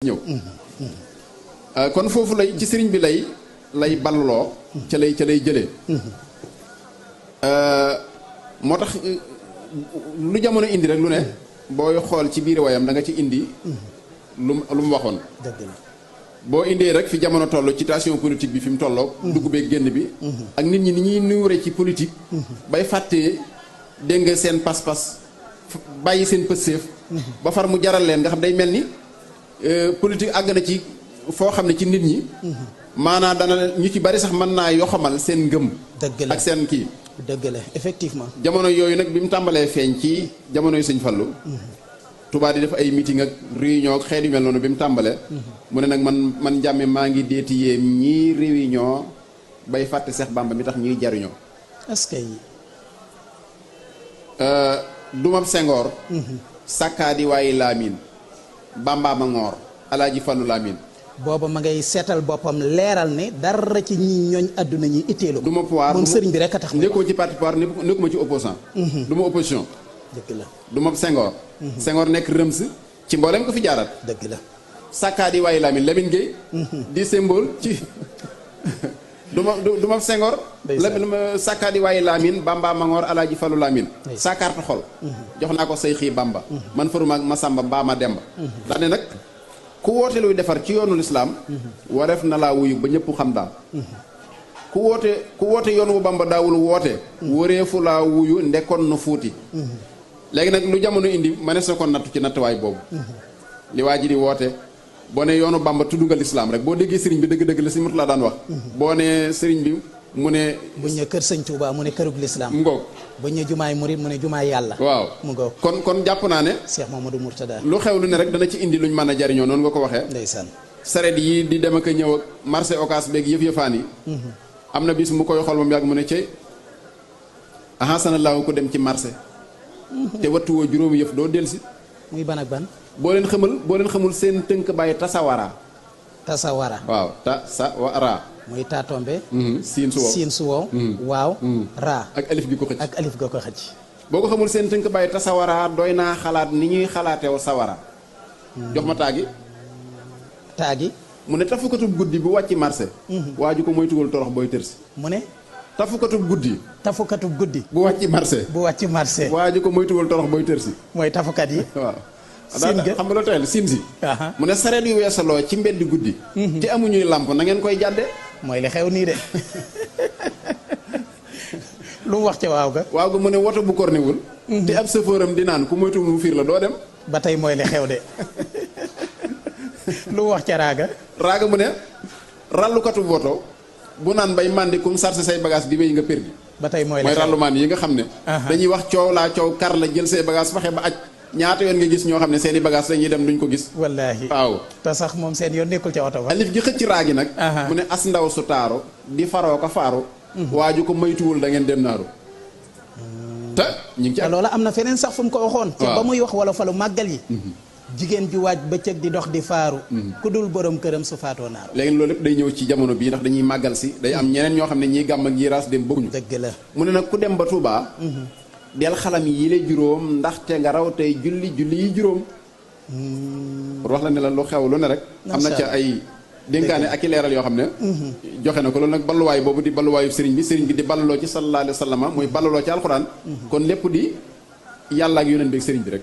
ñëw kon foofu lay ci sëriñ bi lay balloo ca lay jëlee moo tax lu jamono indi rek lu ne booy xool ci biir wayam da nga ci indi lu mu waxoon boo indee rek fi jamono toll ci situation politique bi fi mu tolloo dugg beeg génn bi ak nit ñi ni ñuy nuure ci politique bay fàttee dégg nga seen pas-pas bàyyi seen pësséef ba far mu jaral leen nga xam day mel ni politique àgg na ci foo xam ne ci nit ñi maanaa dana ñu ci bari sax mën naa yoxamal seen ngëm ak seen kii dëgg la effectivement jamono yooyu nag bi mu tàmbalee feeñ ci jamono yu Sëñ Fallu Touba di def ay meeting ak réunion ak xeet yu mel noonu bi mu tàmbalee mu ne nag man njàmme maa ngi deeti yéem ñii réunion bay fàtte Seex Bàmba mi tax ñuy jariñoo est-ce que dumab Senghor sàkkaadi waaye laamin Bàmba ma ngoor Alaaji Fallu laamin booba ma ngay seetal boppam leeral ne dara ci ñi ñooñ àdduna ñi itteelu du ma pouvoir moom sëriñ bi rek a tax nekkuma ci parti pouvoir nekkuma ci opposant du ma opposition dëgg la du ma Senghor Senghor nekk rëms ci mboolem ko fi jaarat dëgg la sàkkaadi waaye laamin Lamine Gueye di symbole ci du ma Senghor sàkkaadi waaye laamin Bamba Mangoor Alaaji Fallu laamin sa carte xol jox naa ko say xii Bamba man faruma ma Samba mbaa ma Demba daane nag ku woote luy defar ci yoonu lislaam wareef na laa wuyu ba ñëpp xam daal ku woote yoon wu Bamba daawul woote wareefu laa wuyu ndekkoon na fuuti léegi nag lu jamono indi mënees na ko nattu ci nattuwaay boobu li waa ji di woote boo ne yoonu Bamba tudd nga lislaam rek boo déggee sëriñ bi dëgg-dëgg la si mut laa daan wax boo ne sëriñ bi mu ne buñ ne kër sëñ Touba mu ne kërug lislaam mu ngoog buñ ne jumaay murid mu ne jumaay yàlla waaw mu ngoog kon jàpp naa ne Cheikh Mamadou Mourtada lu xew lu ne rek dana ci indi luñ mën a jariñoo noonu nga ko waxee ndeysaan saret yi di dem ak a ñëw ak marché Ocass beeg yëf-yëfaan yi am na bis mu koy xool moom yàgg mu ne cey ahasanallaahu ko dem ci marché te wattuwoo juróomi yëf doo delsi muy ban ak ban boo leen xamul seen tënk bàyyi tasawara waaw tasawara muy taatombe siin su wow waaw raa ak alif gi ko xëcc boo ko xamul seen tënk bàyyi tasawara doy naa xalaat ni ñuy xalaatew sawara jox ma taagi mu ne tafukatub guddi bu wàcc marché waa ju ko moytuwul torox booy tërsi mu ne tafukatub guddi bu wàcc marché waa ju ko moytuwul torox booy tërsi mooy tafukat yi waaw xam nga loolu tayel siin si mu ne sareet yu weesaloo ci mbedd guddi te amuñuy làmp na ngeen koy jàdde mooy li xew nii de lu mu wax ca waaw ga mu ne woto bu korniwul te ab sëfëram di naan ku moytuwul mu fiir la doo dem ba tey mooy li xew de lu mu wax ca raaga mu ne rallukatu woto bu naan bay màndi kum sarse say bagage di wéy nga perdi ba tey mooy rallumaan yi nga xam ne dañuy wax coow laa coow kar la jël say bagage faxe ba aj ñaata yoon nga gis ñoo xam ne seeni bagage dañuy dem duñ ko gis wallaahi waaw te sax moom seen yoon nekkul ca oto ba alif gi xëcc raagi nag mu ne as ndaw su taaru di faroo ko faaru waaju ko maytuwul da ngeen dem naaru te ñu ngi ci loola am na feneen sax fu mu ko waxoon ca ba muy wax wala falu màggal yi jigéen ju waaj bëccëg di dox di faaru ku dul borom këram su faatoo naaru léegi loolu lépp day ñëw ci jamono bii ndax dañuy màggal si day am ñeneen ñoo xam ne ñiy gàmm ak ñiy raas dem bëgguñu dëgg la mu ne nag ku dem ba Touba del xalam yi le juróom ndaxte nga raw tey julli yi juróom pour wax la ne la lu xew lu ne rek am na ca ay dénkaane ak i leeral yoo xam ne joxe na ko loolu nag balluwaay boobu di balluwaayu sëriñ bi di balluloo ci sallallahu alayhi wa sallam muy balluloo ci alxuraan kon lépp di yàlla ak yonent bi ak sëriñ bi rek